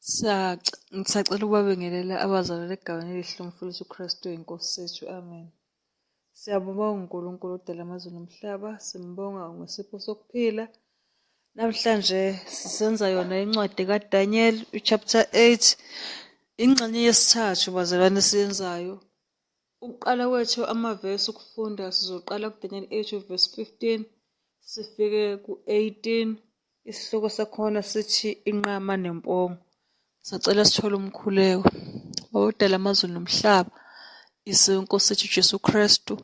Ngisacela ukubabingelela abazalwane egameni elihle lomfowethu uKristu iNkosi yethu. Amen. Siyabonga uNkulunkulu odala amazulu nomhlaba, simbonga ngesipho sokuphila. Namhlanje sisenza yona incwadi kaDaniel, chapter 8, ingxenye yesithathu bazalwane esiyenzayo. Ukuqala kwethu amavesi ukufunda sizoqala kuDaniel 8 verse 15 sifike ku-18. Isihloko sakhona sithi inqama nempongo. Sacela sithole umkhuleko. Baba odala amazulu nomhlaba, Yise wenkosi yethu Jesu Kristu,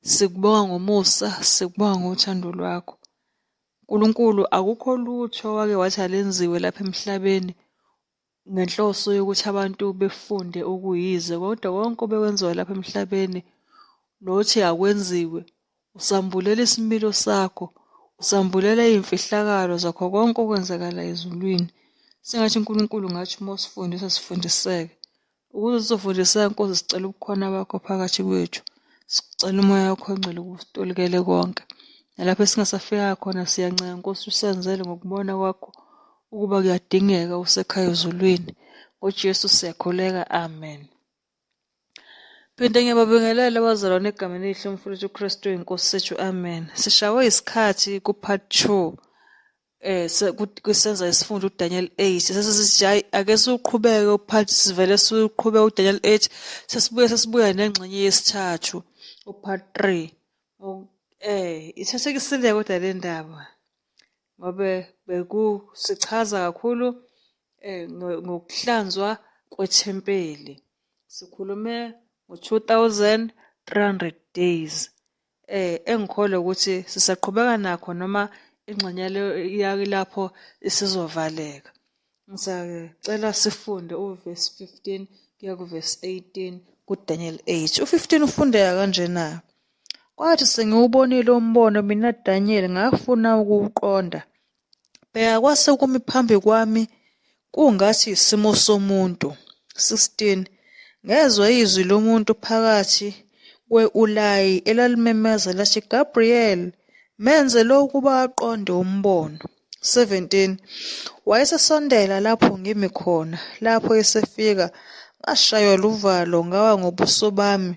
sikubonga ngomusa, sikubonga ngothando lwakho. Nkulunkulu, akukho lutho owake wathi alenziwe lapha emhlabeni ngenhloso yokuthi abantu befunde okuyize kodwa konke obekwenziwa lapha emhlabeni nothi akwenziwe usambulela isimilo sakho usambulela iy'mfihlakalo zakho konke okwenzakala ezulwini. Sengathi uNkulunkulu ngathi uma usifundisa sifundiseke. Ukuze sizofundiseka Nkosi sicela ubukhona bakho phakathi kwethu. Sicela umoya wakho ongcwele ukuba usitolikele konke. Nalapho esingasafika khona siyancenga Nkosi usenzele ngokubona kwakho ukuba kuyadingeka usekhaya ezulwini. NgoJesu siyakhuleka. Amen. Phinde ngiyababingelela abazalwane egameni elihle umfowethu uKristu inkosi sethu. Amen. Sishawe isikhathi ku-part 2 kusenza isifundo uDaniel 8 sesithi hayi ake siwuqhubeke upart sivele siwuqhubeke uDaniel 8 sesibuye sesibuya nengxenye yesithathu upart 3 ithathekisile kodwa le ndaba ngoba bekusichaza kakhulu ngokuhlanzwa kwethempeli. Sikhulume ngo-2300 days. Engikholwa ukuthi sisaqhubeka nakho noma ingxenye yalapho isizovaleka. Ngisacela sifunde uvesi 15 kuya kuvesi 18 kuDaniel 8. U-15 ufundeka kanjena. Kwathi sengiwubonile umbono mina Daniel ngafuna ukuwuqonda. Bheka kwase kumi phambi kwami kungathi isimo somuntu. 16 Ngezwa izwi lomuntu phakathi kwe-Ulayi elalimemeza lathi, Gabriel, menze lo ukuba aqonde umbono. 17 Wayesesondela lapho ngimi khona, lapho esefika, ngashaywa luvalo ngawa ngobuso bami.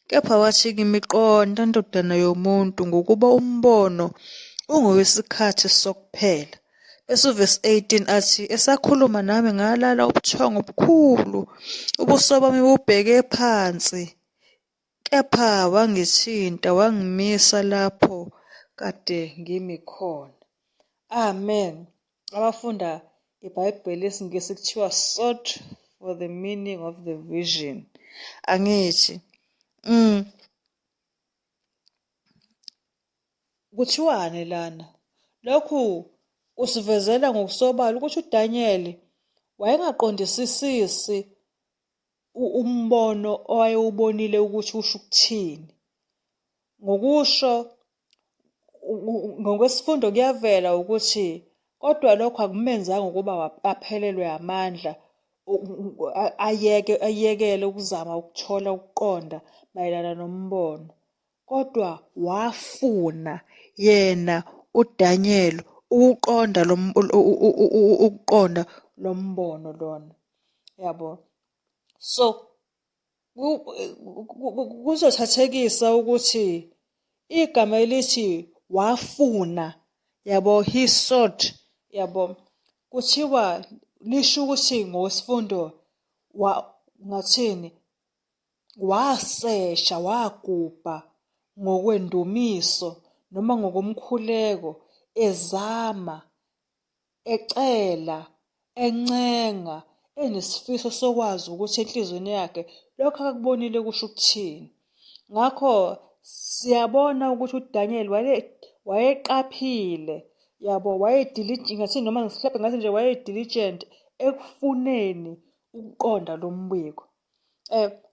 Kepha wathi kimi, Qonda, ndodana yomuntu, ngokuba umbono ungowesikhathi sokuphela. Bese uvesi 18 athi, esakhuluma nami ngalala ubuthongo obukhulu, ubuso bami bubheke phansi. Kepha wangithinta wangimisa lapho kade ngimi khona. Amen. Abafunda iBhayibheli lesiNgisi kuthiwa sought for the meaning of the vision. Angithi Kuthiwani lana? Lokhu kusivezela ngokusobala ukuthi uDaniel wayengaqondisisisi umbono owayewubonile ukuthi usho ukuthini. Ngokusho ngokwesifundo kuyavela ukuthi kodwa lokho akumenzanga ukuba aphelelwe amandla ayeke ayekele ukuzama ukuthola ukuqonda mayelana nombono. Kodwa wafuna yena uDaniel ukuqonda lo ukuqonda lo mbono lona yabo. So kuzothathekisa ukuthi igama elithi wafuna yabo, he sought yabo, kuthiwa lisho ukuthi ngokwesifundo ngathini wasesha wagubha ngokwendumiso noma ngokomkhuleko ezama ecela, encenga, enesifiso sokwazi ukuthi enhliziyweni yakhe lokho akakubonile kusho ukuthini. Ngakho siyabona ukuthi uDaniel wayeqaphile yabo, waye-diligent, ngathi noma mhlawumbe ngathi nje waye-diligent ekufuneni ukuqonda lo mbiko.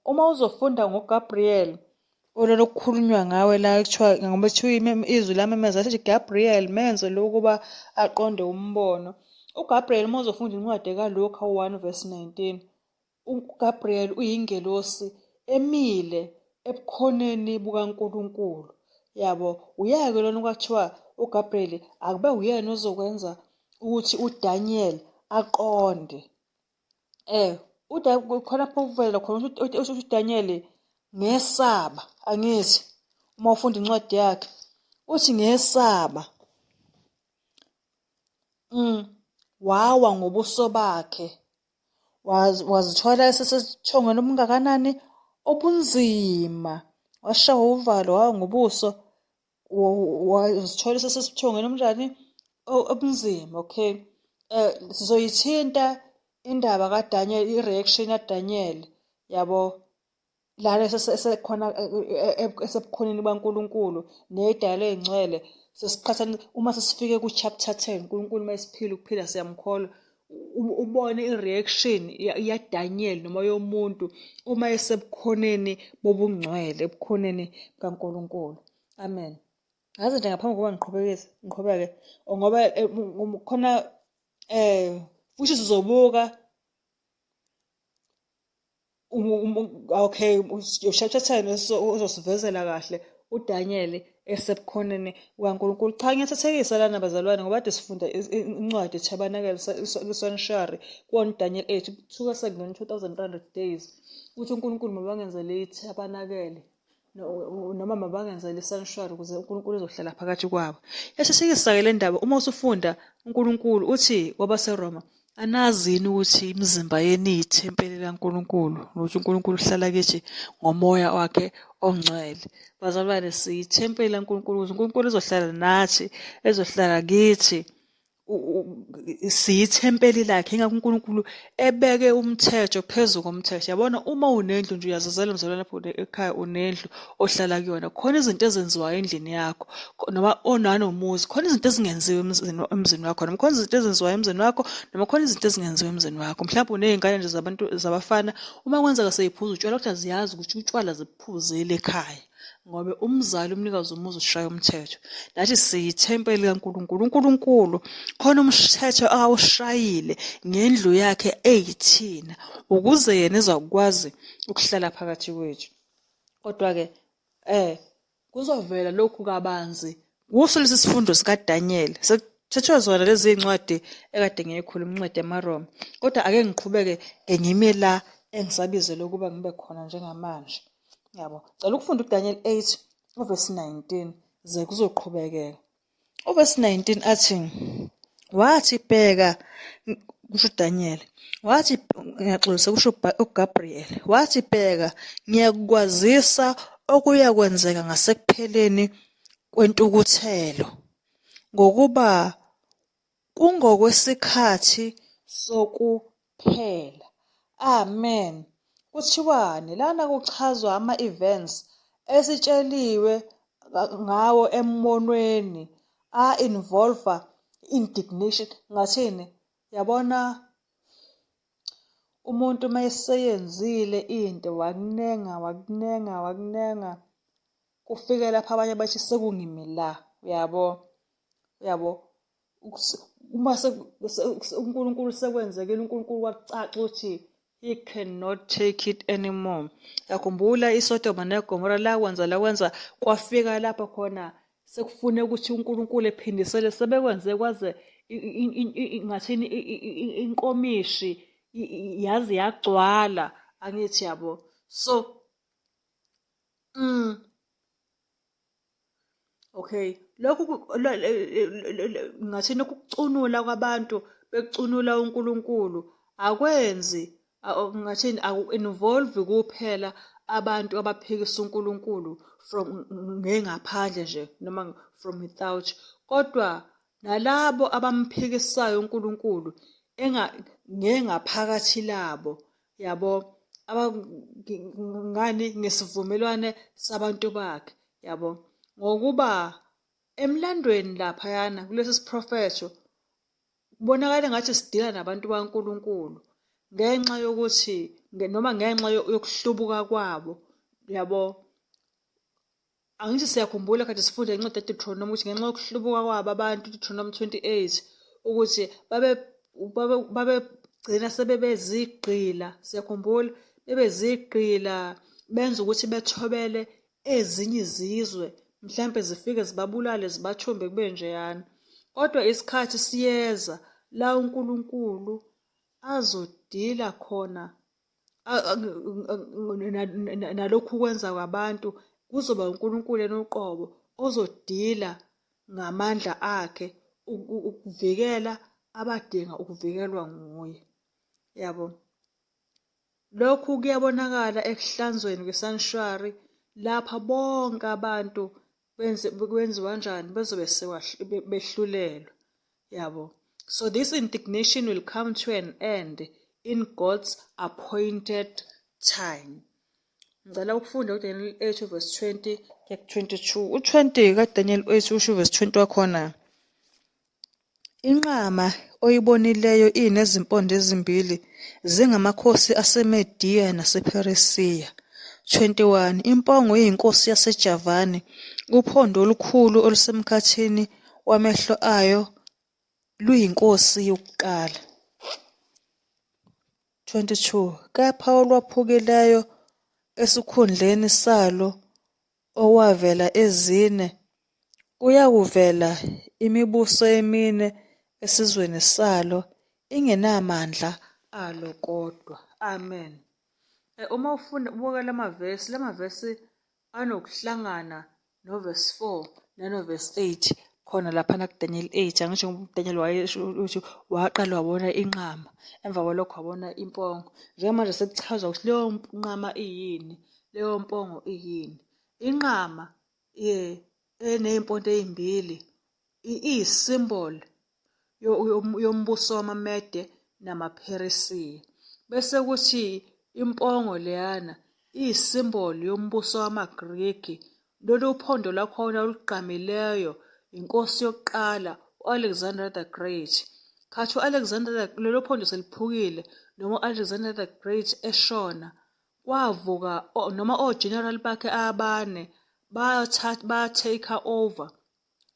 Uma uzofunda ngoGabriel ololu okukhulunywa ngawe la kuthiwa ngoba kuthiwa izwi lamemeza lithi Gabriel menze lokhu ukuba aqonde umbono. UGabriel uma uzofunda incwadi kaLuka 1 verse 19 uGabriel uyingelosi emile ebukhoneni bukaNkulunkulu. Yabo, uyeke lona kwathiwa uGabriel akube uyena ozokwenza ukuthi uDaniel aqonde. Khona lapho kuvela khona ukuthi uDaniel ngesaba, angithi uma ufunda incwadi yakhe uthi ngesaba. Wawa ngobuso bakhe, wazithola esesethongweni obungakanani obunzima, washawa uvalo wawa ngobuso, wazithola esesesithongweni obunjani obunzima. Okay, sizoyithinta indaba kaDaniel, i-reaction kaDaniel yabo, lana esekhona esebukhoneni bukaNkulunkulu ney'dalwa ey'ngcwele. Sesiqhathanisa uma sesifike ku-chapter 10, uNkulunkulu uma esiphila ukuphila siyamkholwa, ubone i-reaction yaDaniel noma yomuntu uma esebukhoneni bobungcwele, ebukhoneni bukaNkulunkulu. Amen. Ngaze nje ngaphambi kokuba ngiqhubekise ngiqhubeke ngoba khona futhi sizobuka okay, chapter 10 uzosivezela kahle uDaniel esebukhoneni bukaNkulunkulu. Cha, ngiyathathekisa lana bazalwane ngoba kade sifunda incwadi Tabernacle Sanctuary kuwona uDaniel 8 kuthiwa sekungena 2300 days ukuthi uNkulunkulu mabangenzele iTabernacle noma mabangenzele i-sanctuary ukuze uNkulunkulu ezohlala phakathi kwabo. Yashisekisa-ke le ndaba uma usufunda uNkulunkulu uthi kwabaseRoma, anazi yini ukuthi imizimba yenu iyithempeli likaNkulunkulu nokuthi uNkulunkulu uhlala kithi ngomoya wakhe ongcwele. Bazalwane, siyithempeli likaNkulunkulu ukuze uNkulunkulu ezohlala nathi, ezohlala kithi. Siyithempeli lakhe, ingakho uNkulunkulu ebeke umthetho phezu komthetho. Yabona, uma unendlu nje uyazizela mzalwane lapho ekhaya unendlu ohlala kuyona, khona izinto ezenziwayo endlini yakho noma onanomuzi, khona izinto ezingenziwa emzini wakho, noma khona izinto ezenziwayo emzini wakho, noma khona izinto ezingenziwa emzini wakho. Mhlawumbe uney'ngane nje zabantu zabafana, uma kwenzeka seyiphuza utshwala, kodwa ziyazi ukuthi utshwala zibuphuzeli ekhaya. Ngoba umzali umnikazi womuzi ushaya umthetho. Nathi siyithempeli likaNkulunkulu. UNkulunkulu khona umthetho awushayile ngendlu yakhe eyithina ukuze yena ezakwazi ukuhlala phakathi kwethu. Kodwa-ke kuzovela lokhu kabanzi kuso lesi sifundo sikaDaniel. Sekuthethwe zona lezi iy'ncwadi ekade ngiyikhuluma, incwadi yamaRoma. Kodwa ake ngiqhubeke ke ngime la engisabizelwe ukuba ngibe khona njengamanje. Yabo. Cela ukufunda uDaniel 8 uvesi 19 ze kuzoqhubekeka. Uvesi 19 athi, wathi bheka, kusho uDaniel, wathi ngiyaxolisa kusho uGabriel, wathi bheka ngiyakukwazisa okuyakwenzeka ngasekupheleni kwentukuthelo, ngokuba Kungokwesikhathi sokuphela. Amen. Kuthiwani? Lana kuchazwa ama-events esitsheliwe ngawo embonweni a-involve indignation. Ngathini? Yabona umuntu uma eseyenzile into wakunenga wakunenga wakunenga kufike lapho abanye bathi sekungimi la, uyabo? Uyabo? Uma uNkulunkulu sekwenzekile uNkulunkulu kwakucaca ukuthi he cannot take it anymore. Yakhumbula iSodoma neGomora lakwenza lakwenza kwafika lapho khona sekufune ukuthi uNkulunkulu ephindisele sebekwenze kwaze ngathini inkomishi yaze yagcwala angithi yabo. So okay, lokhu ngathini ukucunula kwabantu bekucunula uNkulunkulu akwenzi ngathini aku-involve kuphela abantu abaphikisa uNkulunkulu from ngengaphandle nje noma from without, kodwa nalabo abamphikisayo uNkulunkulu ngengaphakathi labo yabo, ngani ngesivumelwane sabantu bakhe yabo. Ngokuba emlandweni laphayana kulesi siprofetho kubonakala engathi sidila nabantu baNkulunkulu ngenxa yokuthi noma ngenxa yokuhlubuka kwabo yabo. Angithi siyakhumbula kade sifunda incwadi yaDeuteronomy ukuthi ngenxa yokuhlubuka kwabo abantu, Deuteronomy 28, ukuthi babegcina sebebezigqila, siyakhumbula, bebezigqila benza ukuthi bethobele ezinye izizwe, mhlampe zifike zibabulale zibathumbe kube njeyana. Kodwa isikhathi siyeza la uNkulunkulu azodila khona nalokhu kwenza kwabantu, kuzoba uNkulunkulu yena uqobo ozodila ngamandla akhe ukuvikela abadinga ukuvikelwa nguye. Yabo. Lokhu kuyabonakala ekuhlanzweni kwesanctuary lapha bonke abantu benze kwenziwa njani bezobe behlulelwa. Yabo. So this indignation will come to an end in God's appointed time. Ngicela ukufunda uDaniel 8 verse 20 kuya ku-22. U-20 kaDaniel 8 usho verse 20 wakhona. Inqama oyibonileyo inezimpondo ezimbili zingamakhosi aseMediya nasePheresiya. 21 Impongo iyinkosi yaseJavani, uphondo olukhulu olusemkhathini wamehlo ayo luyinkosi yokuqala. 22 Kepha olwaphukileyo esikhundleni salo okwavela ezine, kuyakuvela imibuso emine esizweni salo, ingenamandla alo kodwa. Amen. Uma ufunda ubuka lamavesi, lamavesi anokuhlangana novesi 4 nanovesi 8 khona laphana kuDaniel 8. Angisho ngoba uDaniel wayesho ukuthi waqala wabona inqama, emva kwalokho wabona impongo. Njengamanje sekuchazwa ukuthi leyo nqama iyini, leyo mpongo iyini. Inqama eney'mpondo ey'mbili iyi-symbol yombuso wamaMede namaPheresiya. Bese kuthi impongo leyana iyi-symbol yombuso wamaGriki. Lolu phondo lwakhona olugqamileyo inkosi yokuqala u-Alexander the Great. Khathi u-Alexander lolu phondo seliphukile noma u-Alexander the Great eshona, kwavuka noma o-general bakhe abane ba-take over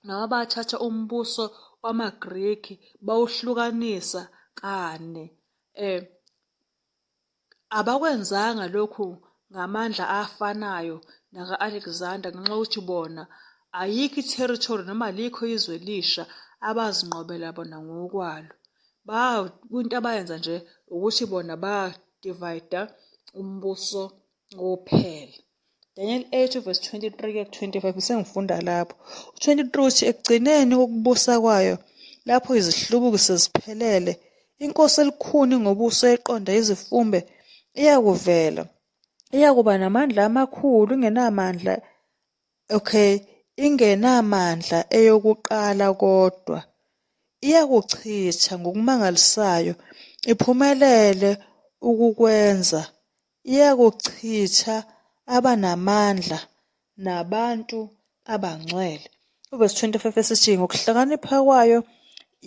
noma bathatha umbuso wamaGriki bawuhlukanisa kane. Abakwenzanga lokhu ngamandla afanayo naka-Alexander ngenxa yokuthi bona ayikho i-territory noma alikho izwe elisha abazinqobela bona ngokwalo. Into abayenza nje ukuthi bona ba-divide-a umbuso kuphela. Daniel 8 verse 23 kuya ku-25 sengifunda lapho. U-23 uthi ekugcineni kokubusa kwayo lapho izihlubuki seziphelele, inkosi elikhuni ngobuso eqonda izifumbe iyakuvela. Iyakuba namandla amakhulu ingenamandla, okay, ingenamandla eyokuqala kodwa iyakuchitha ngokumangalisayo iphumelele ukukwenza. Iyakuchitha abanamandla nabantu abangcwele. Uvesi 25 esithi ngokuhlakanipha kwayo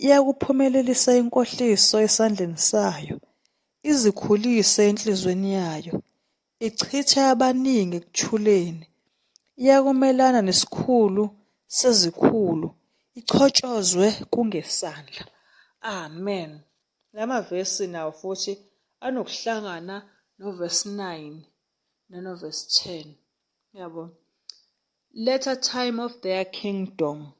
iyakuphumelelisa inkohliso esandleni sayo, izikhulise enhliziyweni yayo, ichithe abaningi ekuthuleni. Iyakumelana nesikhulu sezikhulu, ichotshozwe kungesandla. Amen. Lamavesi nawo futhi anokuhlangana novesi 9 nanovesi 10. Yabo. Latter time of their kingdom.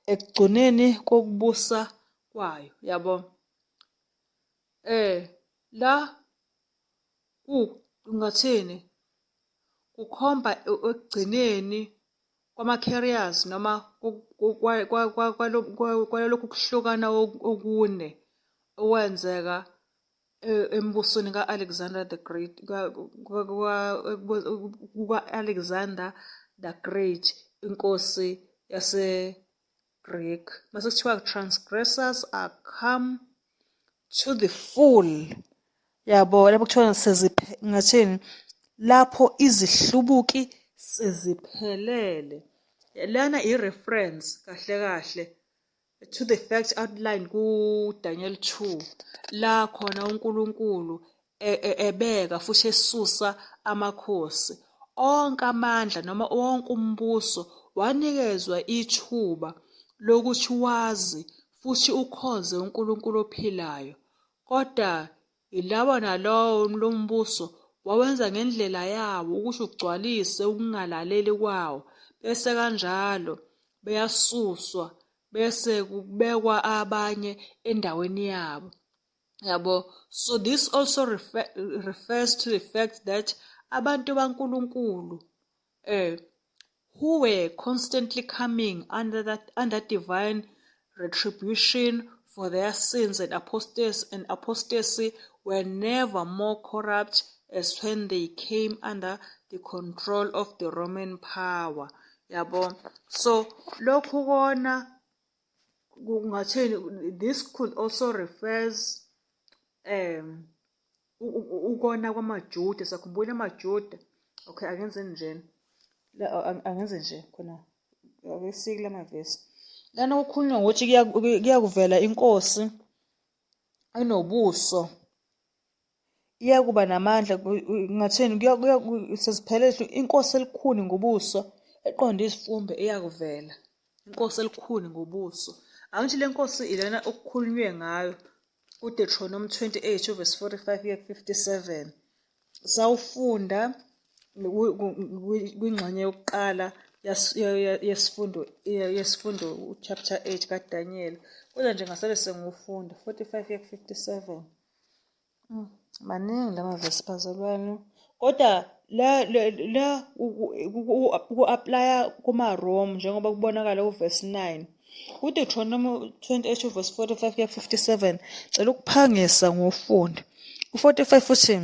Ekugcineni kokubusa kwayo, yabo. La kungathini? Kukhomba ekugcineni kwama-carriers noma kwalokhu kuhlukana okune okwenzeka embusweni ka-Alexander the Great, kuka-Alexander the Great, inkosi yase-Greek. Mase kuthiwa transgressors are come to the full. Yabo, lapho kuthiwa ngathini, lapho izihlubuki seziphelele. Lana i-reference kahle kahle to the fact outlined ku-Daniel 2 la khona uNkulunkulu ebeka futhi esusa amakhosi. Onke amandla noma wonke umbuso wanikezwa ithuba lokuthi wazi futhi ukhonze uNkulunkulu ophilayo. Kodwa yilawa nalowo lo mbuso wawenza ngendlela yawo ukuthi ugcwalise ukungalaleli kwawo, bese kanjalo beyasuswa bese kubekwa abanye endaweni yabo. Yabo, so this also refers to the fact that abantu baNkulunkulu who were constantly coming under divine retribution for their sins and apostasy were never more corrupt as when they came under the control of the Roman power. Yabo, so lokhu kona kungathini, this could also refers ukona kwamaJuda. Sakhumbula amaJuda. Okay, akenze njena la, angenze nje khona, ake sike lamavesi lana. Kukhulunywa ngokuthi kuyakuvela inkosi enobuso, iyakuba namandla. Ngathini, sesiphele inkosi elikhuni ngobuso, eqonde izifumbe. Iyakuvela inkosi elikhuni ngobuso. Angithi le nkosi ilena okukhulunywe ngayo kuDeuteronomy 28 uverse 45 kuya ku-57. Sawufunda kwingxenye yokuqala yesifundo chapter 8 kaDaniel, kodwa nje ngasabe sengiwufunda 45 kuya ku-57. Maningi lamavesi, bazalwane, kodwa la ku-apply-a kumaRome njengoba kubonakala uverse 9 kuDeuteronomy 28 uverse 45 kuya ku-57. Cela ukuphangisa ngiwufunde. U-45 uthi,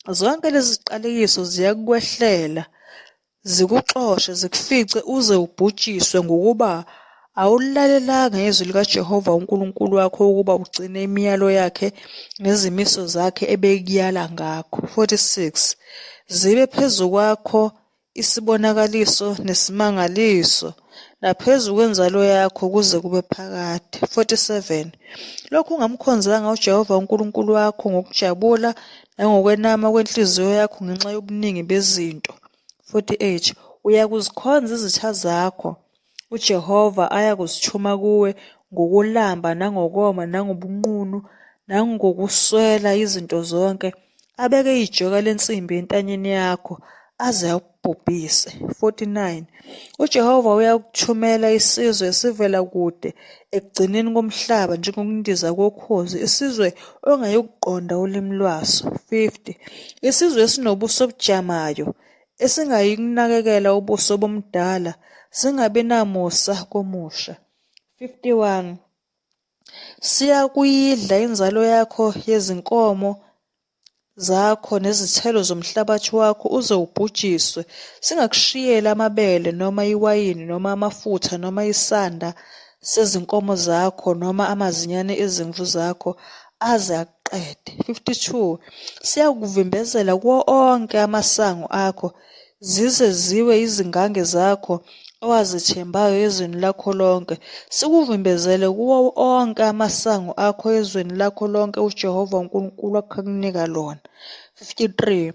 "Zonke lezi ziqalekiso ziyakukwehlela, zikuxoshe, zikufice uze ubhujiswe, ngokuba awulalelanga izwi likaJehova uNkulunkulu wakho ukuba ugcine imiyalo yakhe nezimiso zakhe ebekuyala ngakho." 46 Zibe phezu kwakho isibonakaliso nesimangaliso, naphezu kwenzalo yakho kuze kube phakade. 47 Lokhu ungamkhonzanga uJehova uNkulunkulu wakho ngokujabula nangokwenama kwenhliziyo yakho ngenxa yobuningi bezinto. 48 Uyakuzikhonza izitha zakho uJehova ayakuzithuma kuwe ngokulamba nangokoma nangobunqunu nangokuswela izinto zonke, abeke ijoka lensimbi entanyeni yakho, aze akubhubhise. 49 UJehova uyakuthumela isizwe esivela kude ekugcineni komhlaba njengokundiza kokhozi, isizwe ongayikuqonda ulimi lwaso. 50 Isizwe esinobuso obujamayo, esingayikunakekela ubuso bomdala, singabi namusa komusha. 51 Siyakuyidla inzalo yakho yezinkomo zakho nezithelo zomhlabathi wakho uze ubhujiswe, singakushiyeli amabele noma iwayini noma amafutha noma isanda sezinkomo zakho noma amazinyane ezimvu zakho, aze akuqede. 52 Siyakuvimbezela kuwo onke amasango akho, zize ziwe izingange zakho owazethembayo ezweni lakho lonke, sikuvimbezele kuwo onke amasango akho ezweni lakho lonke uJehova uNkulunkulu wakho akunika lona. 53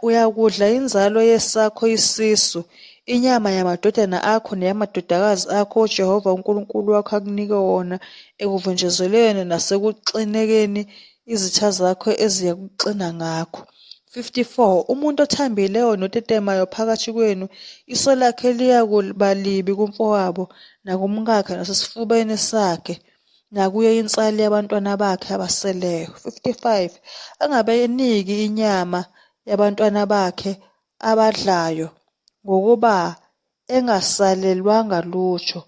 Uyakudla inzalo yesakho isisu, inyama yamadodana akho neyamadodakazi akho uJehova uNkulunkulu wakho akunike wona, ekuvinjezelweni nasekuxinekeni izitha zakho eziyakuxina ngakho. 54 Umuntu othambileyo notetemayo phakathi kwenu, iso lakhe liyakuba libi kumfowabo, nakumkakhe, nasesifubeni sakhe, nakuyo insali yabantwana bakhe abaseleyo. 55 Angabeniki inyama yabantwana bakhe abadlayo, ngokuba engasalelwanga lutho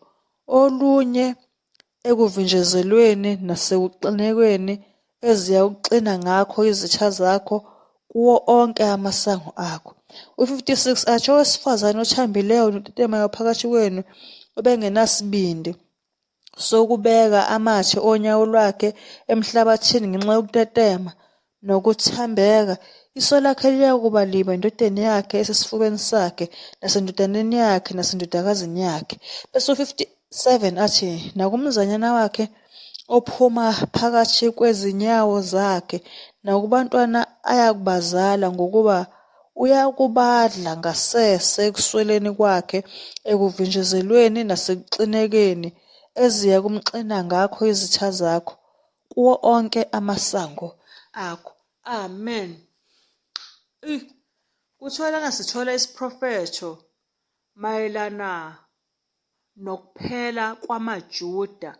olunye ekuvinjezelweni nasekuxinekweni eziyakuxina ngakho izitha zakho kuwo onke amasango akho. U-56 athi, owesifazane othambileyo notetemayo phakathi kwenu, obengenasibindi sokubeka amathe onyawo lwakhe emhlabathini ngenxa yokutetema nokuthambeka, iso lakhe liyakuba libi endodeni yakhe esesifubeni sakhe, nasendodaneni yakhe, nasendodakazini yakhe. Bese u-57 athi, nakumzanyana wakhe ophuma phakathi kwezinyawo zakhe, nakubantwana ayakubazala, ngokuba uyakubadla ngasese ekusweleni kwakhe, ekuvinjezelweni nasekuxinekeni eziyakumxina ngakho izitha zakho, kuwo onke amasango akho. Amen. Kuthiwa lana sithola isiprofetho mayelana nokuphela kwamaJuda.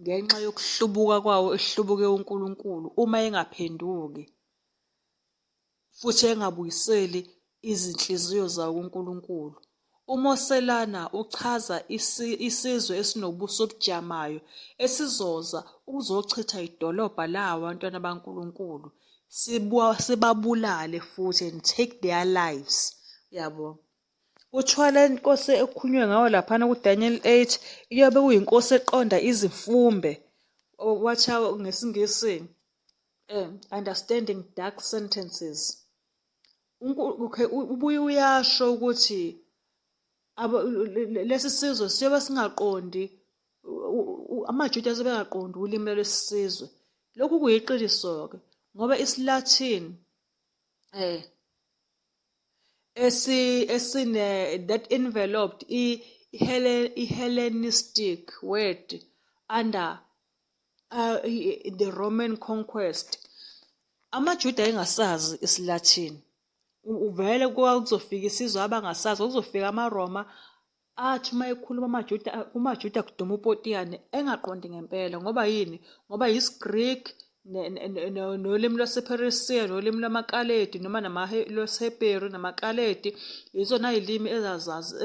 ngenxa yokuhlubuka kwawo ehlubuke uNkulunkulu uma engaphenduki futhi engabuyiseli izinhliziyo zawo kuNkulunkulu. UMose lana uchaza isizwe esinobuso obujamayo esizoza ukuzochitha idolobha lawo abantwana baNkulunkulu sibabulale futhi and take their lives yabo. Kuthiwa le nkosi ekukhulunywe ngayo laphana kuDaniel 8 iyobe kuyinkosi eqonda izimfumbe wathi ngesiNgisi understanding dark sentences. Okay, ubuye uyasho ukuthi lesi sizwe siyobe singaqondi amaJuda azobe engaqondi ulimi lwalesi sizwe. Lokhu kuyiqiniso-ke ngoba isiLatin eh esi esine that enveloped i-Hellenistic word under the Roman conquest. AmaJuda ayengasazi isiLatin. Uvele kwakuzofika isizwe abangasazi, kwakuzofika amaRoma athi uma ekhuluma amaJuda kumaJuda kuduma upotiyane engaqondi ngempela ngoba yini? Ngoba yisiGreek nolimi lwasePheresiya nolimi lwamaKaledi noma lwesiHebheru namaKaledi yizona yilimi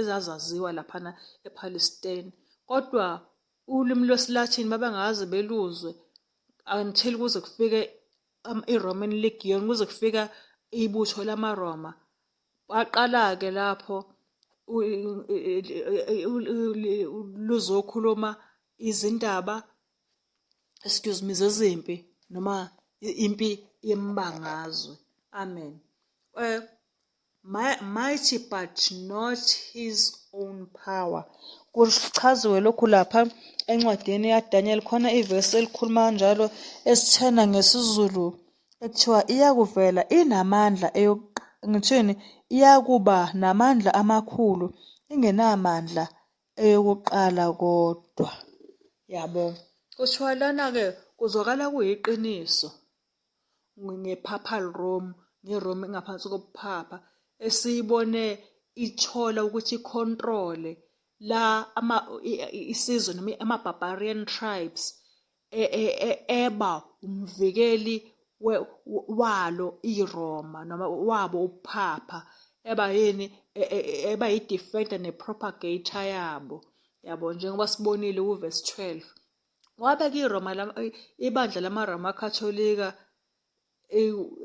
ezazaziwa laphana ePalestine. Kodwa ulimi lwesiLatin babengaze beluzwe until kuze kufike i-Roman Legion kuze kufika ibutho lamaRoma. Waqala-ke lapho luzokhuluma izindaba excuse me zezimpi noma impi yembangazwe. Amen. Eh mighty but not his own power. Kuchaziwe lokhu lapha encwadini yaDaniel khona ivesi elikhuluma kanjalo esithena ngesiZulu ekuthiwa iyakuvela inamandla ngithini iyakuba namandla amakhulu ingenamandla eyokuqala kodwa yabo. Kuthiwa lana-ke kuzwakala kuyiqiniso nge-Papal Rome, ngeRome engaphansi kobuphapha esiyibone ithola ukuthi ikhontrole la ama isizwe noma ama-barbarian tribes e, e, e, eba umvikeli walo iRoma noma wabo ubuphapha eba yini eba yi-defender ne-propagator yabo yabo njengoba sibonile kuvesi 12 wabeka iRoma ibandla lamaRoma Katolika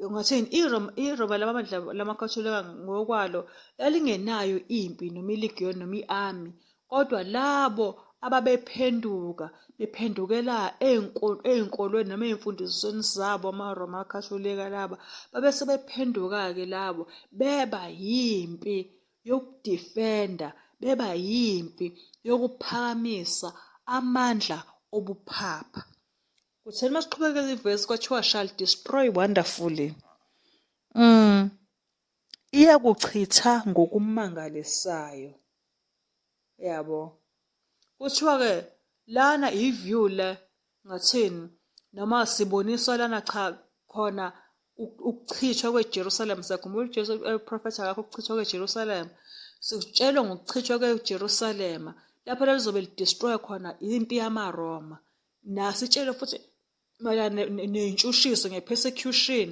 ungathini iRoma iRoma lamabandla lamaKatolika ngokwalo lalingenayo impi noma ilegion noma i-army kodwa labo ababephenduka bephendukela ey'nkolweni noma ey'mfundisweni zabo amaRoma Katolika laba babe sebephenduka-ke labo beba yimpi yokudifenda beba yimpi yokuphakamisa amandla obuphapha. Kutheni masiqhubeka ivesi kwathiwa shall destroy wonderfully. Iyakuchitha ngokumangalisayo. Yabo. Kuthiwa-ke lana i-view le ngathini noma siboniswa lana cha khona ukuchithwa kweJerusalem siyakhumbula uJesu eprofetha ngakho ukuchithwa kweJerusalem sikutshelwa ngokuchithwa kweJerusalema lapho lalizobe lidestroy khona impi yamaRoma nasitshelwe futhi mayelana nentshutshiso nge-persecution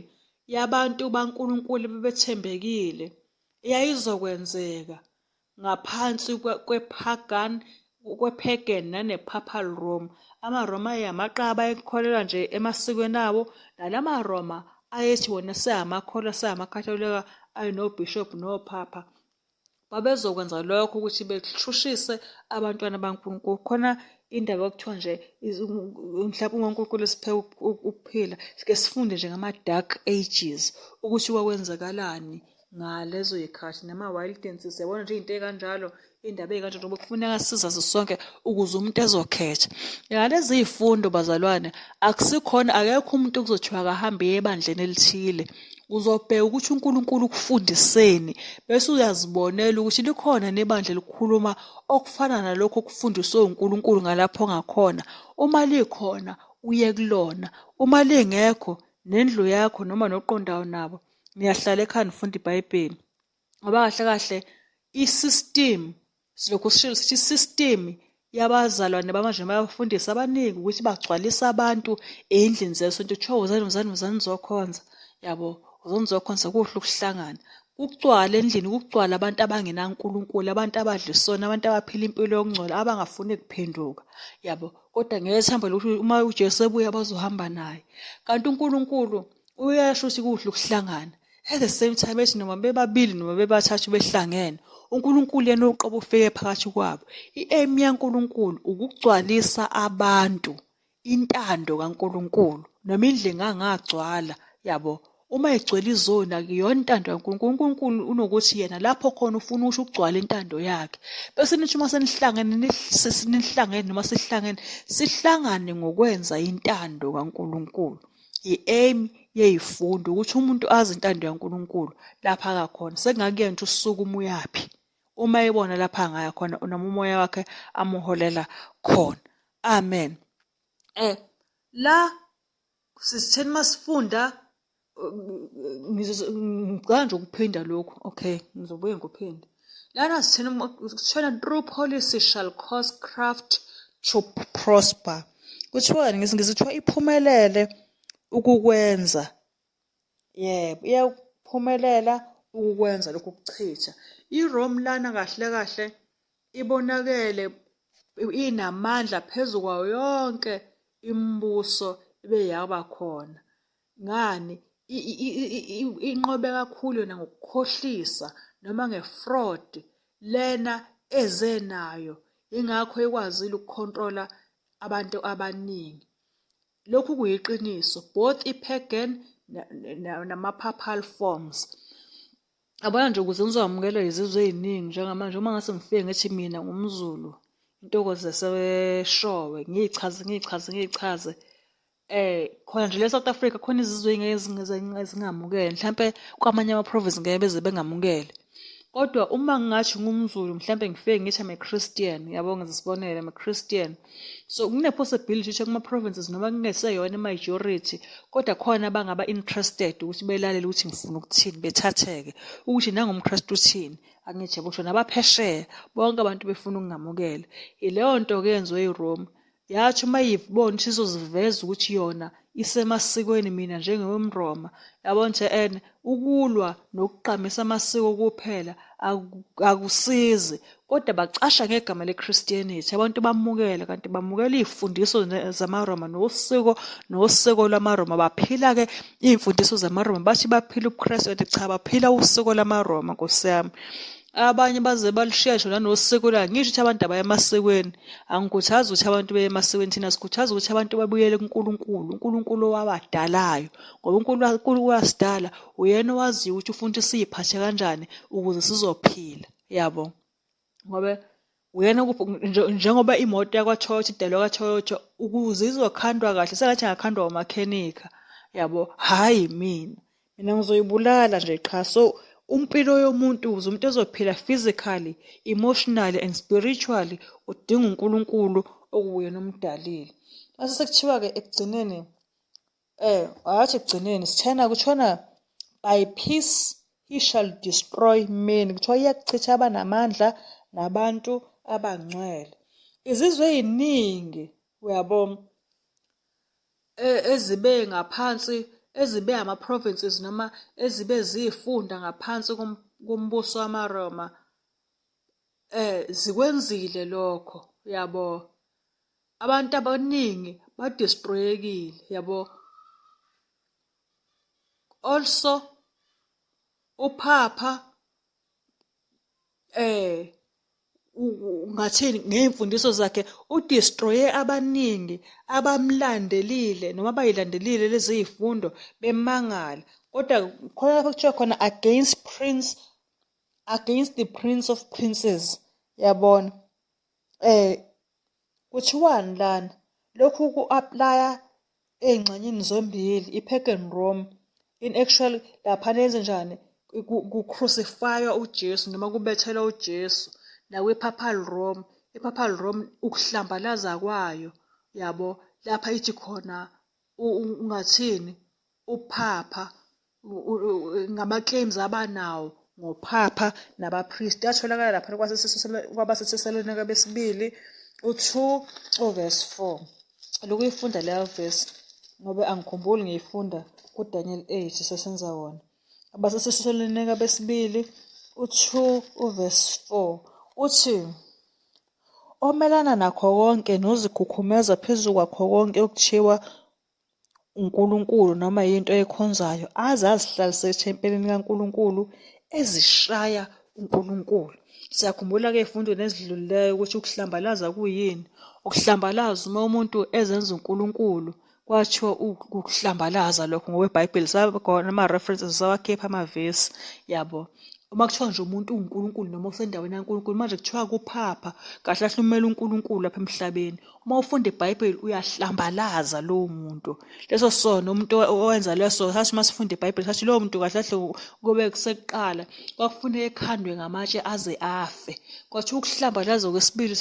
yabantu baNkulunkulu bebethembekile eyayizokwenzeka ngaphansi kwe-pagan kwe-pagan nane-papal Rome. AmaRoma ayeyamaqaba ayekholelwa nje emasikweni awo, nalamaRoma ayethi wona seyamakholwa seyamakhatholika ayenobhishobhu nophapha. Babezokwenza lokho ukuthi beshushise abantwana baNkulunkulu. Khona indaba okuthiwa nje mhlawumbe uma uNkulunkulu esiphe ukuphila sike sifunde nje ngama-dark ages ukuthi kwakwenzakalani ngalezo yikhathi nama-wild dances yabona nje iy'nto ey'kanjalo iy'ndaba ey'kanjalo ngoba kufuneka sizazi sonke ukuze umuntu ezokhetha. Ngalezi y'fundo bazalwane akusikhona akekho umuntu okuzothiwa akahambe eye ebandleni elithile. Uzobheka ukuthi uNkulunkulu ukufundiseni bese uyazibonela ukuthi likhona nebandla elikhuluma okufana nalokhu okufundiswe uNkulunkulu ngalapho ongakhona. Uma likhona uye kulona, uma lingekho nendlu yakho noma noqondayo nabo niyahlala ekhaya nifunda iBhayibheli. Ngoba kahle kahle i-system silokhu sishilo sithi i-system yabazalwane bamanje noma yabafundisi abaningi ukuthi bagcwalise abantu ey'ndlini zesonto kuthiwa wozani wozani wozani nizokhonza yabo, wozani nizokhonza kuhle ukuhlangana. Kugcwale endlini kugcwale abantu abangenaNkulunkulu, abantu abadla isono, abantu abaphila impilo yokungcola, abangafuni kuphenduka yabo. Kodwa ngethemba lokuthi uma uJesu ebuya bazohamba naye. Kanti uNkulunkulu uyasho ukuthi kuhle ukuhlangana. At the same time ethi noma bebabili noma bebathathu behlangene, uNkulunkulu yena uqobo ufike phakathi kwabo. I-aim yaNkulunkulu ukugcwalisa abantu intando kaNkulunkulu noma indlu ingangagcwala yabo. Uma igcwele izoni akuyona intando kaNkulunkulu. UNkulunkulu unokuthi yena lapho khona ufuna ukuthi ugcwale intando yakhe. Bese nithi uma senihlangene nihlangene noma sihlangene sihlangane ngokwenza intando kaNkulunkulu. I-aim yeyifundo ukuthi umuntu azi intando kaNkulunkulu lapha akakhona. Sekungakuyena ukuthi usukuma uyaphi. Uma ebona lapha angaya khona noma umoya wakhe amuholela khona. Amen. La sisitheni masifunda ngicela nje ukuphinda lokhu okay ngizobuye ngikuphinde lana sitheni kuthiwa true policy shall cause craft to prosper kuthiwani ngesingisi kuthiwa iphumelele ukukwenza yebo iyaphumelela ukukwenza lokhu kuchitha iRome lana kahle kahle ibonakele inamandla phezu kwayo yonke imibuso ibe yaba khona. Ngani? Inqobe kakhulu yona ngokukhohlisa noma nge-fraud lena eze nayo. Yingakho ikwazile ukukhontrola abantu abaningi. Lokhu kuyiqiniso both i-pagan nama-papal forms. Yabona nje ukuze ngizowamukelwa izizwe ey'ningi njengamanje uma ngase ngifike ngithi mina ngumZulu intokozo yaseshowe ngiyichaze ngiyichaze ngiyichaze khona nje le South Africa khona izizwe ey'ngeke zingamukele mhlampe kwamanye ama-province ngeke beze bengamukele. Kodwa uma ngingathi ngumZulu mhlampe ngifike ngithi I'm a Christian yabo ngenza isibonelo I'm a Christian. So kune-possibility ukuthi kuma-provinces noma kungeseyona i-majority kodwa khona abangaba interested ukuthi belalele ukuthi ngifuna ukuthini bethatheke ukuthi nangumKristu uthini angithi yabo nabaphesheya bonke abantu befuna ukungamukela. Ileyo nto-ke eyenziwe iRome Yathi uma iyibona ukuthi izoziveza ukuthi yona isemasikweni mina njengomRoma yabo nje and ukulwa nokugqamisa amasiko kuphela akusizi kodwa bacasha ngegama le-Christianity abantu bamukela kanti bamukela iy'fundiso zamaRoma nosiko nosiko lwamaRoma baphila-ke iy'mfundiso zamaRoma bathi baphila ubuKristu kanti cha baphila usiko lamaRoma nkosi yami. Abanye baze balushiya ngisho nanosiko lwayo. Ngisho ukuthi abantu abaya emasikweni. Angikhuthazi ukuthi abantu beye emasikweni, thina sikhuthaza ukuthi abantu babuyele kuNkulunkulu, uNkulunkulu owabadalayo. Ngoba uNkulunkulu wasidala, uyena owaziyo ukuthi ufuna ukuthi siy'phathe kanjani ukuze sizophila, yabo. Ngoba uyena njengoba imoto yakwa-Toyota idalwe kwa-Toyota ukuze izokhandwa kahle sengathi ingakhandwa umakhenikha, yabo, hhayi mina. Mina ngizoyibulala nje qha. So impilo yomuntu ukuze umuntu ezophila physically, emotionally and spiritually udinga uNkulunkulu okuwuyena omdalile. Mase sekuthiwa-ke ekugcineni akathi ekugcineni sithena kuthiwana by peace he shall destroy many. Kuthiwa iyakuchitha abanamandla nabantu abangcwele. Izizwe ey'ningi uyabo ezibe ngaphansi ezibe ama-provinces noma ezibe ziyifunda ngaphansi kombuso wamaRoma zikwenzile lokho yabo. Abantu abaningi badestroyekile yabo. Also uphapha ungathini ngey'mfundiso zakhe udestroye abaningi abamlandelile noma abayilandelile lezi y'fundo bemangala kodwa khona lapho kuthiwa khona against prince against the prince of princes yabona Kuthiwani lana? Lokhu ku-aplaya ey'ngxenyeni zombili, i-Pagan Rome. In actual, laphana yenzenjani? Ku-crucify-wa uJesu noma kubethelwa uJesu. Nakwi-Papal Rome, i-Papal Rome ukuhlambalaza kwayo, yabo, lapha ithi khona ungathini uphapha ngama-claims abanawo ngophapha nabaphristi atholakala lapha kwabaseThesalonika besibili U-2 uverse 4. Lokuyifunda leyo verse ngoba angikhumbuli ngiyifunda kuDaniel 8 sesenza wona. AbaseThesalonika besibili u-2 uverse 4 uthi omelana nakho konke nozikhukhumeza phezu kwakho konke okuthiwa uNkulunkulu noma yinto ayikhonzayo aze azihlalise ethempelini kaNkulunkulu ezishaya uNkulunkulu. Siyakhumbula-ke ey'fundweni ezidlulileyo ukuthi ukuhlambalaza kuyini. Ukuhlambalaza uma umuntu ezenza uNkulunkulu kwathiwa ukuhlambalaza lokho ngokwebhayibheli sakhona ama-references sawakhipha amavesi yabo. Uma kuthiwa nje umuntu uwuNkulunkulu noma usendaweni kaNkulunkulu manje kuthiwa kuphapha kahle kahle umele uNkulunkulu lapha emhlabeni. Uma ufunda iBhayibheli uyahlambalaza lowo muntu. Leso sono umuntu owenza leso sathi uma sifunda iBhayibheli sathi lowo muntu kahle kahle kube kusekuqala kwakufuneka ekhandwe ngamatshe aze afe. Kwathiwa ukuhlambalaza kwesibili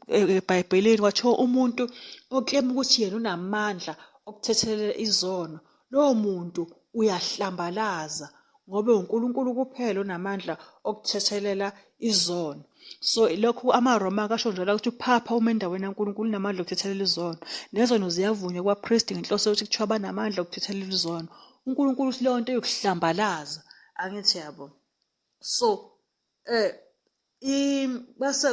eBhayibhelini kwathiwa umuntu oklema ukuthi yena unamandla okuthethelela izono lowo muntu uyahlambalaza ngoba uNkulunkulu kuphela onamandla okuthethelela izono. So lokhu amaRoma akasho njalo ukuthi uphapha uma endaweni kaNkulunkulu unamandla okuthethelela izono. Nezono ziyavunywa kwapristi ngenhloso yokuthi kuthiwa banamandla okuthethelela izono. UNkulunkulu uthi leyo nto yokuhlambalaza angithi yabo. So eh base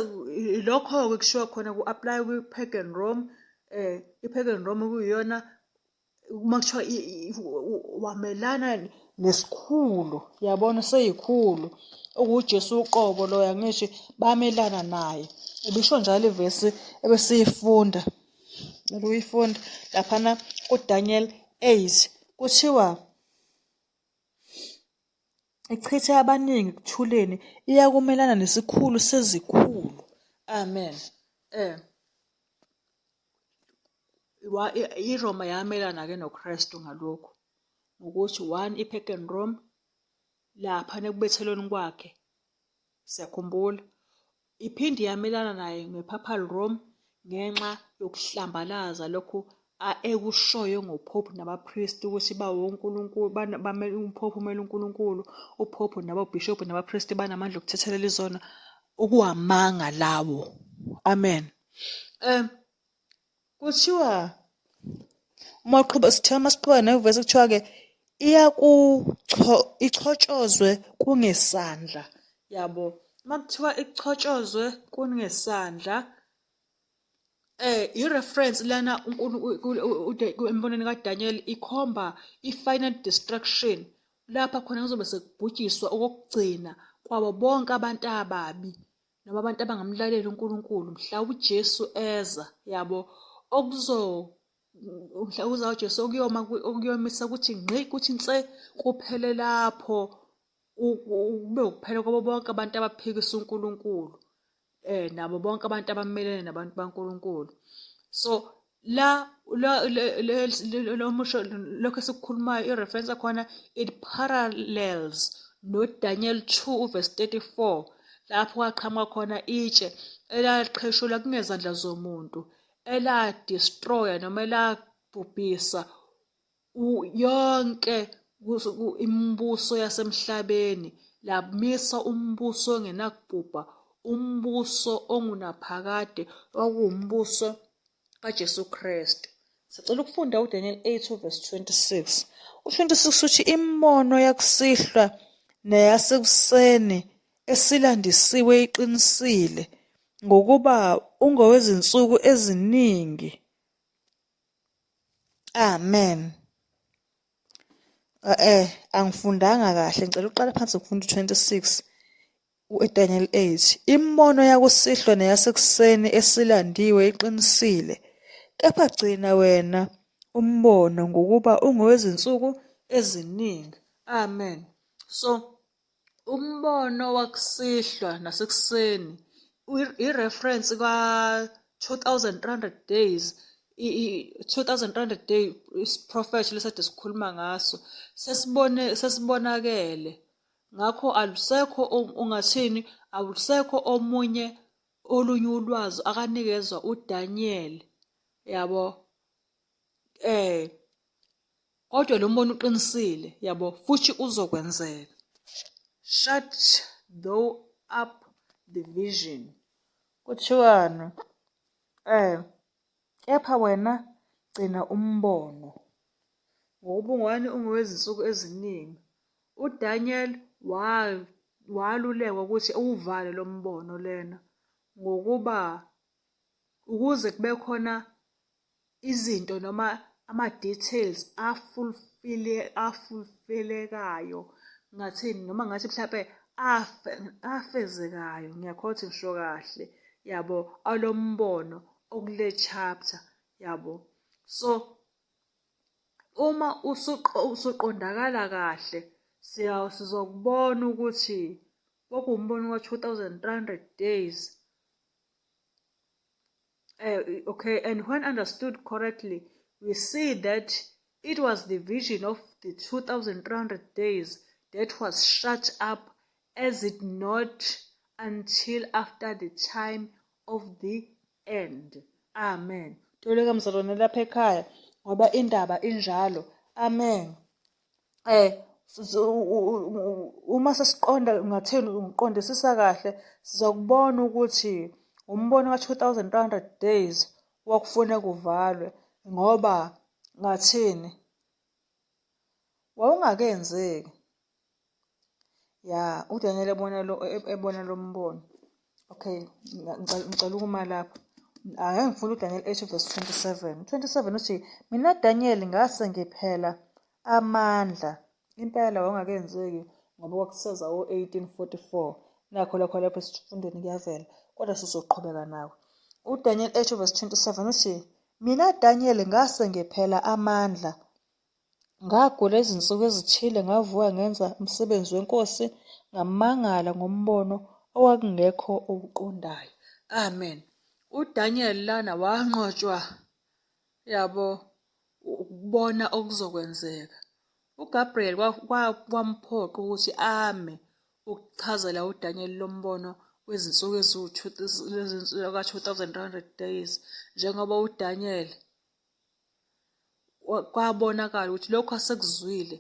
lokho-ke kushiwo khona ku-apply kwi-pagan Rome i-pagan Rome kuyiyona uma kuthiwa wamelana nesikhulu yabona seyikhulu okuwuJesu uqobo loya ngisho bamelana naye ibisho njalo ivesi ebesiyifunda ukuyifunda laphana kuDaniel 8 kuthiwa ichithe abaningi ekuthuleni iyakumelana nesikhulu sezikhulu amen eh iRoma yamelana-ke noKristu ngalokhu ngokuthi one i-pagan Rome lapha nekubethelweni kwakhe siyakhumbula iphinde yamelana naye nge-papal Rome ngenxa yokuhlambalaza lokhu ekushoyo ngoPope nabapristi ukuthi bawonkulunkulu bamele uPope umele uNkulunkulu uPope nabobishop nabapristi banamandla okuthethelela izono okuwamanga lawo amen. Kuthiwa uma uqhuba sithiwa uma siqhuba nevesi kuthiwa-ke ichotshozwe kungesandla yabo. Uma kuthiwa ichotshozwe kungesandla i-reference lana embonweni kaDaniel ikhomba i-final destruction lapha khona kuzobe sekubhujiswa okokugcina kwabo bonke abantu ababi noma abantu abangamlaleli uNkulunkulu mhla uJesu eza yabo okuzo mhla uza uJesu okuyoma okuyomisa ukuthi ngqi kuthi nse kuphele lapho kube ukuphela kwabo bonke abantu abaphikisa uNkulunkulu eh nabo bonke abantu abamelene nabantu baNkulunkulu so la lo musho lokho esikukhulumayo i-reference yakhona it parallels noDaniel 2 uverse 34 lapho kwaqhamuka khona itshe elaqheshulwa kungezandla zomuntu eladestroya noma elabhubhisa yonke imibuso yasemhlabeni lamisa umbuso ongenakubhubha umbuso ongunaphakade okuwumbuso kaJesu Kristu. Sicela ukufunda uDaniel 8 verse 26. U-26 uthi imibono yakusihlwa neyasekuseni esilandisiwe iqinisile ngokuba ungowezinsuku eziningi. Amen. Eh angifundanga kahle ngicela uqale phansi ngifunda u-26 UDaniel 8, Imibono yakusihlwa neyasekuseni esilandiwe iqinisile, kepha gcina wena umbono, ngokuba ungowezinsuku eziningi. Amen. So, umbono wakusihlwa nasekuseni i-reference ka-2300 days i-2300 day isiprofetho lesade sikhuluma ngaso sesibone sesibonakele Ngakho alusekho ungathini alusekho omunye olunye ulwazi akanikezwa uDaniel yabo eh kodwa lo mbono uqinisile yabo futhi uzokwenzeka. Shut thou up the vision. Kuthiwani? Kepha wena gcina umbono, ngokuba ungowani ungowezinsuku eziningi. UDaniel walulekwa ukuthi uwuvale lo mbono lena ngokuba ukuze kube khona izinto noma ama-details afulfilekayo, ngingathini noma ngathi mhlampe afezekayo, ngiyakholwa ukuthi ngisho kahle, yabo, alo mbono okule chapter, yabo. So uma usuqondakala kahle sizokubona ukuthi kwakuwumbono ka-2300 days. Okay, and when understood correctly, we see that it was the vision of the 2300 days that was shut up as it not until after the time of the end. Amen. Toleka mzalwane lapha ekhaya ngoba indaba injalo. Amen. Uma sesiqonda ngathini ngiqondisisa kahle sizokubona ukuthi umbono ka-2300 days wakufuna kuvalwe ngoba ngathini wawungakenzeki. Ya, uDaniel ebona lo ebona lo mbono. Okay, ngicela ukuma lapho. Ake ngifune uDaniel 8 verse 27. 27 uthi, mina Daniel ngase ngiphela amandla. Impela wawungakenzeki ngoba kwakuseza o-1844. Nakho lokho lapho esifundweni kuyavela, kodwa sizoqhubeka nako. UDaniel 8 verse 27 uthi, mina Daniel ngase ngiphela amandla. Ngagula izinsuku ezithile ngavuka ngenza umsebenzi wenkosi ngamangala ngombono owakungekho owuqondayo. Amen. UDaniel lana wanqotshwa yabo ukubona okuzokwenzeka. UGabriel kwamphoqa ukuthi ame ukuchazela uDaniel lo mbono wezinsuku eziwu-2300 days njengoba uDaniel kwabonakala ukuthi lokhu asekuzwile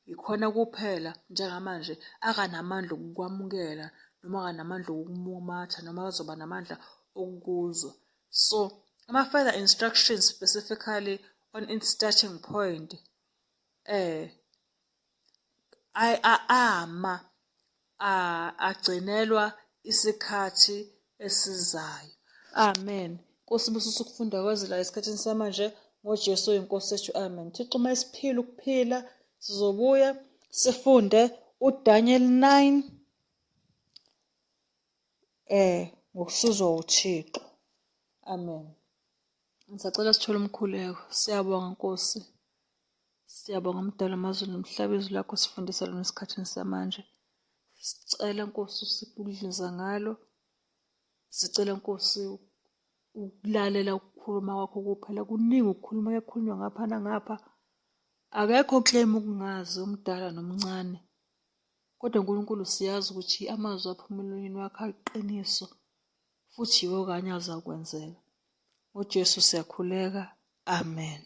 yikhona kuphela njengamanje akanamandla okukwamukela noma akanamandla okumumatha noma azoba namandla okukuzwa. So ama-further instructions specifically on its starting point ama agcinelwa isikhathi esizayo. Amen. Nkosi busisa ukufunda kwezwi la esikhathini samanje ngoJesu oyinkosi yethu. Amen. Thixo uma esiphila ukuphila sizobuya sifunde uDaniel 9 ngokusizwa uThixo. Amen. Ngisacela sithole umkhuleko. Siyabonga Nkosi. Siyabonga Mdali wamazulu nomhlaba izwi lakho sifundisa lona esikhathini samanje. Sicela Nkosi usiphe ukudliza ngalo. Sicela Nkosi ukulalela ukukhuluma kwakho kuphela. Kuningi ukukhuluma kuyakhulunywa ngapha nangapha. Akekho oclaim ukungazi omdala nomncane. Kodwa Nkulunkulu siyazi ukuthi amazwi aphuma emlonyeni wakho aliqiniso futhi yiwo kanye azakwenzeka. NgoJesu siyakhuleka. Amen.